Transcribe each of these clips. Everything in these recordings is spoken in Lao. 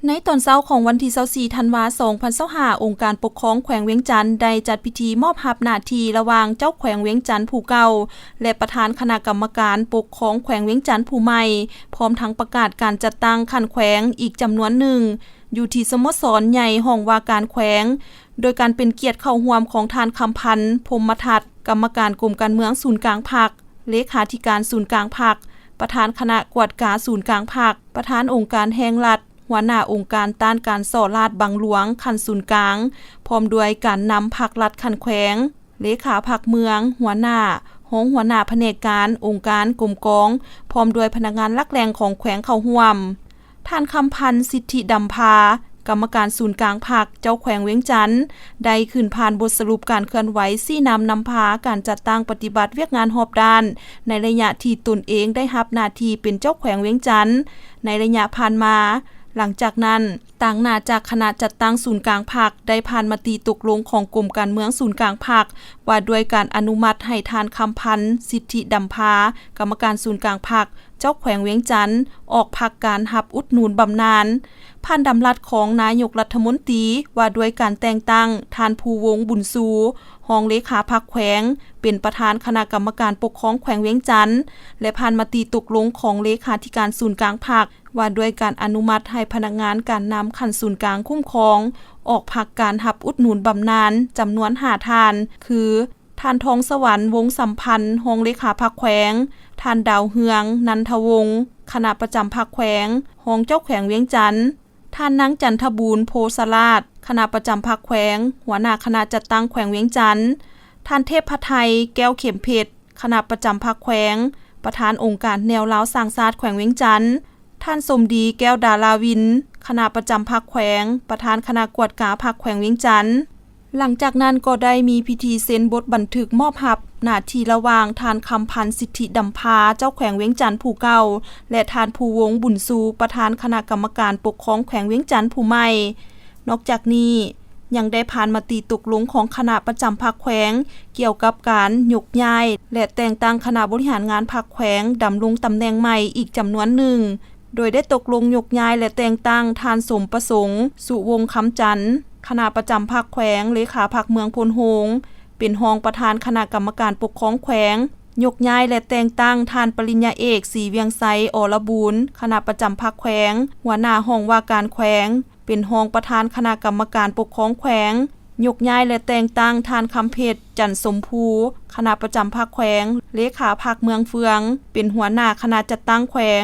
ໃນຕອນເຊົ້າຂອງວັນທີຊາວສີ່ ທັນວາ ສອງພັນຊາວຫ້າ ອົງການປົກຄອງແຂວງວຽງຈັນ ໄດ້ຈັດພິທີມອບຮັບໜ້າທີ່ລະຫວ່າງເຈົ້າແຂວງວຽງຈັນຜູ້ເກົ່າ ແລະ ປະທານຄະນະກຳມະການປົກຄອງແຂວງວຽງຈັນຜູ້ໃໝ່, ພ້ອມທັງປະກາດການຈັດຕັ້ງຂັ້ນແຂວງອີກຈຳນວນໜຶ່ງ ຢູ່ທີ່ສະໂມສອນໃຫຍ່ຫ້ອງວ່າການແຂວງ, ໂດຍການເປັນກຽດເຂົ້າຮ່ວມຂອງທ່ານ ຄຳພັນ ພົມມະທັດ ກຳມະການກົມການເມືອງສູນກາງພັກ, ເລຂາທິການສູນກາງພັກ, ປະທານຄະນະກວດກາສູນກາງພັກ, ປະທານອົງການແຫ່ງລັດ, ຫົວໜ້າອົງການຕ້ານການສໍ້ລາດບັງຫຼວງຂັ້ນສູນກາງ, ພ້ອມດ້ວຍການນຳພັກລັດຂັ້ນແຂວງ, ເລຂາພັກເມືອງ, ຫົວໜ້າ, ຮອງຫົວໜ້າພະແນກການ, ອົງການ, ກົມກອງ, ພ້ອມດ້ວຍພະນັກງານຫຼັກແຫຼ່ງຂອງແຂວງເຂົ້າຮ່ວມ. ທ່ານ ຄຳພັນ ສິດທິດຳພາ ກຳມະການສູນກາງພັກ ເຈົ້າແຂວງວຽງຈັນ ໄດ້ຂຶ້ນຜ່ານບົດສະຫຼຸບການເຄື່ອນໄຫວຊີ້ນຳນຳພາການຈັດຕັ້ງປະຕິບັດວຽກງານຮອບດ້ານ ໃນໄລຍະທີ່ຕົນເອງໄດ້ຮັບໜ້າທີ່ເປັນເຈົ້າແຂວງວຽງຈັນ ໃນໄລຍະຜ່ານມາ. ຫຼັງຈາກນັ້ນ, ຕາງໜ້າຈາກຄະນະຈັດຕັ້ງສູນກາງພັກ ໄດ້ຜ່ານມະຕິຕົກລົງຂອງກົມການເມືອງສູນກາງພັກ ວ່າດ້ວຍການອະນຸມັດໃຫ້ທ່ານ ຄຳພັນ ສິດທິດຳພາ ກຳມະການສູນກາງພັກ ເຈົ້າແຂວງວຽງຈັນ ອອກພັກການຮັບອຸດໜູນບຳນານ. ຜ່ານດຳລັດຂອງນາຍົກລັດຖະມົນຕີ ວ່າດ້ວຍການແຕ່ງຕັ້ງທ່ານ ພູວົງ ບຸນຊູ ຮອງເລຂາພັກແຂວງ ເປັນປະທານຄະນະກຳມະການປົກຄອງແຂວງວຽງຈັນ ແລະ ຜ່ານມະຕິຕົກລົງຂອງເລຂາທິການສູນກາງພັກ ວ່າດ້ວຍການອະນຸມັດໃຫ້ພະນັກງານການນຳຂັ້ນສູນກາງຄຸ້ມຄອງ ອອກພັກການຮັບອຸດໜູນບຳນານຈຳນວນຫ້າທ່ານ ຄື ທ່ານ ທອງສະຫວັນ ວົງສຳພັນ ຮອງເລຂາພັກແຂວງ, ທ່ານ ດາວເຮືອງ ນັນທະວົງ ຄະນະປະຈຳພັກແຂວງ, ຮອງເຈົ້າແຂວງວຽງຈັນ, ທ່ານ ນາງ ຈັນທະບູນ ໂພສະລາດ ຄະນະປະຈຳພັກແຂວງ, ຫົວໜ້າຄະນະຈັດຕັ້ງແຂວງວຽງຈັນ, ທ່ານ ເທບພະໄທ ແກ້ວເຂັມເພັດ ຄະນະປະຈຳພັກແຂວງ, ປະທານອົງການແນວລາວສ້າງຊາດແຂວງວຽງຈັນ, ທ່ານ ສົມດີ ແກ້ວດາລາວິນ ຄະນະປະຈຳພັກແຂວງ, ປະທານຄະນະກວດກາພັກແຂວງວຽງຈັນ. ຫຼັງຈາກນັ້ນກໍໄດ້ມີພິທີເຊັນບົດບັນທຶກມອບຮັບໜ້າທີ່ລະຫວ່າງທ່ານ ຄຳພັນ ສິດທິດຳພາ ເຈົ້າແຂວງວຽງຈັນຜູ້ເກົ່າ ແລະ ທ່ານ ພູວົງ ບຸນຊູ ປະທານຄະນະກຳມະການປົກຄອງແຂວງວຽງຈັນຜູ້ໃໝ່. ນອກຈາກນີ້ ຍັງໄດ້ຜ່ານມະຕິຕົກລົງຂອງຄະນະປະຈຳພັກແຂວງ ກ່ຽວກັບການຍົກຍ້າຍ ແລະ ແຕ່ງຕັ້ງຄະນະບໍລິຫານງານພັກແຂວງດຳລົງຕຳແໜ່ງໃໝ່ອີກຈຳນວນໜຶ່ງ, ໂດຍໄດ້ຕົກລົງຍົກຍ້າຍ ແລະ ແຕ່ງຕັ້ງທ່ານ ສົມປະສົງ ສຸວົງຄຳຈັນ ຄະນະປະຈຳພັກແຂວງ, ເລຂາພັກເມືອງໂພນໂຮງ ເປັນຮອງປະທານຄະນະກຳມະການປົກຄອງແຂວງ, ຍົກຍ້າຍ ແລະ ແຕ່ງຕັ້ງທ່ານ ປະລິນຍາເອກ ສີວຽງໄຊ ອລະບູນ ຄະນະປະຈຳພັກແຂວງ, ຫົວໜ້າຫ້ອງວ່າການແຂວງ, ເປັນຮອງປະທານຄະນະກຳມະການປົກຄອງແຂວງ, ຍົກຍ້າຍ ແລະ ແຕ່ງຕັ້ງທ່ານ ຄຳເພັດ ຈັນສົມພູ ຄະນະປະຈຳພັກແຂວງ, ເລຂາພັກເມືອງເຟືອງ ເປັນຫົວໜ້າຄະນະຈັດຕັ້ງແຂວງ,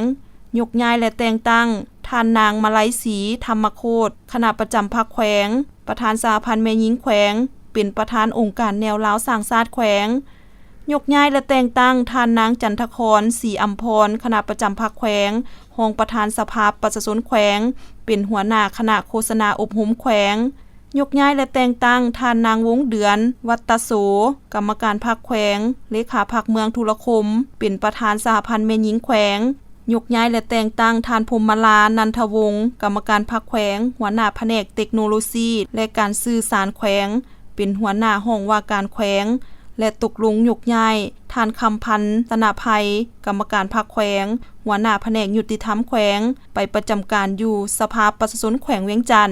ຍົກຍ້າຍ ແລະ ແຕ່ງຕັ້ງທ່ານນາງ ມະໄລສີ ທຳມະໂຄດ ຄະນະປະຈຳພັກແຂວງ, ປະທານສະຫະພັນແມ່ຍິງແຂວງ, ເປັນປະທານອົງການແນວລາວສ້າງຊາດແຂວງ, ຍົກຍ້າຍ ແລະ ແຕ່ງຕັ້ງທ່ານນາງ ຈັນທະຄອນ ສີອຳພອນ ຄະນະປະຈຳພັກແຂວງ, ຮອງປະທານສະພາປະຊາຊົນແຂວງ, ເປັນຫົວໜ້າຄະນະໂຄສະນາອົບຮົມແຂວງ, ຍົກຍ້າຍ ແລະ ແຕ່ງຕັ້ງທ່ານນາງ ວົງເດືອນ ວັດຕະໂສ ກຳມະການພັກແຂວງ, ເລຂາພັກເມືອງທຸລະຄົມ, ເປັນປະທານສະຫະພັນແມ່ຍິງແຂວງ, ຍົກຍ້າຍ ແລະ ແຕ່ງຕັ້ງທ່ານ ພົມມະລາ ນັນທະວົງ ກຳມະການພັກແຂວງ, ຫົວໜ້າພະແນກເຕັກໂນໂລຊີ ແລະ ການສື່ສານແຂວງ, ເປັນຫົວໜ້າຫ້ອງວ່າການແຂວງ ແລະ ຕົກລົງຍົກຍ້າຍທ່ານ ຄຳພັນ ຕະນະໄພ ກຳມະການພັກແຂວງ, ຫົວໜ້າພະແນກຍຸຕິທຳແຂວງ ໄປປະຈຳການຢູ່ສະພາປະຊາຊົນແຂວງວຽງຈັນ.